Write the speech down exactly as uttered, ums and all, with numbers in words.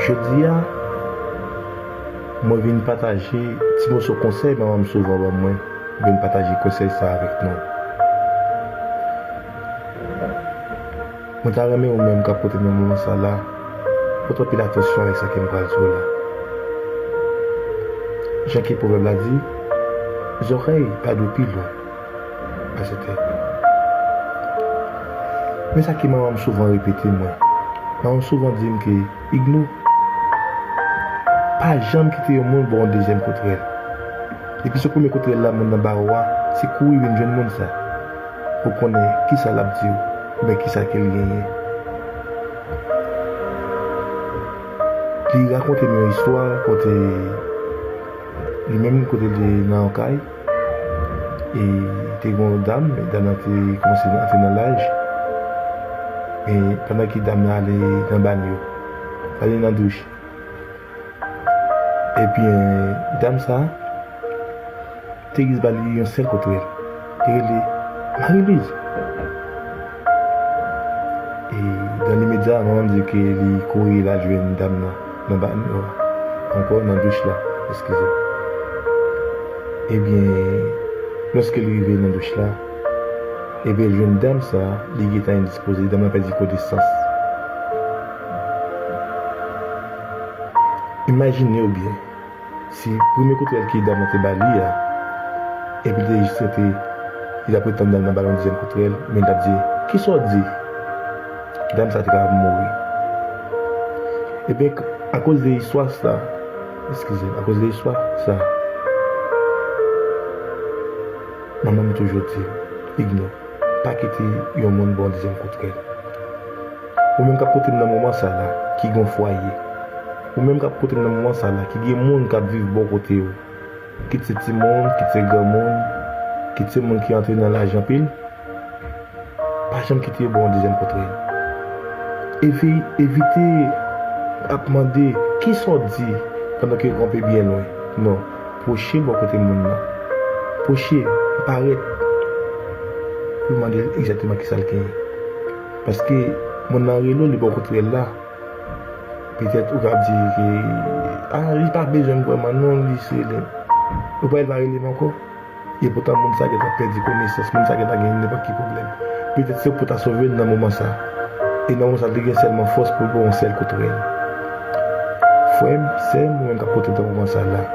Jodi a, mwen vin pataje ti moso konsèy manman m souvan ban mwen. Mwen vin pataje konsèy sa avèk nou. Mwen ta renmen ou menm k ap koute m nan moman sa la, pote anpil atansyon avèk sa ke m pral di w la. Jan ke pwovèb la di, zòrèy pa dwe pi lwen pase tèt. Men sa ke manman m souvan repete mwen. Manman m souvan di m ke, Igno, pa janm kite yon moun ba w yon dezyèm kout rèl. Depi sou premye kout rèl la, moun nan ba ou a, se kouri vin jwenn moun sa pou konnen kisa l ap di w, oubyen kisa ke l genyen. Li rakonte m yon istwa kote li menm kote l te nan yon kay, e te gen yon dam, dam nan te kòmanse antre nan laj, e pandan ke dam nan ale nan banyo, l ale nan douch, ebyen, dam sa a te jis ba li yon sèl kout rèl. Li rele, Marie-Louise. E dan limedya, manman m di ke li kouri l al jwenn dam nan, nan ba, nan, ankò nan douch la, eskize. Ebyen, lòske l rive nan douch la, ebyen, l jwenn dam sa, li gentan endispoze, dam nan pèdi konesans. Imajine w byen, si premye kout rèl ke dam nan te ba li a, epi l te jis rete, li t ap ret tann dam nan ba l yon dezyèm kout rèl, men l t ap di, kisa w di? Dam sa te kapab mouri. Ebyen, akoz de istwa sa, eskize m, akoz de istwa sa, manman m toujou di m, Igno, pa kite yon moun ba w dezyèm kout rèl. Ou menm k ap koute m nan moman sa la, ki gen yon fwaye. Ou menm k ap koute m nan moman sa la, ki gen moun k ap viv bò kote w. Kit se timoun, kit se granmoun, kit se moun ki antre nan laj anpil. Pa janm kite yo ba w yon dezyèm kout rèl. Evi-, evite ap mande, kisa w di pandan ke yo kanpe byen lwen. Non, pwoche bò kote moun nan. Pwoche, parèt. Pou w mande l egzakteman kisa l genyen. Paske moun nan rele w, li ba w kout rèl la. Petèt ou ka di ke, a, li pa bezwen m vrèman, non, li se li. Ou pa wè l pa rele m ankò? Epoutan, moun sa gentan pèdi konesans, moun sa gentan gen nenpòt ki pwoblèm. Petèt se ou pou ta sove l nan moman sa. E nan moman sa, li gen sèlman fòs pou l ba w yon sèl kout rèl. Frè m, sè m, ou menm k ap koute m nan moman sa la.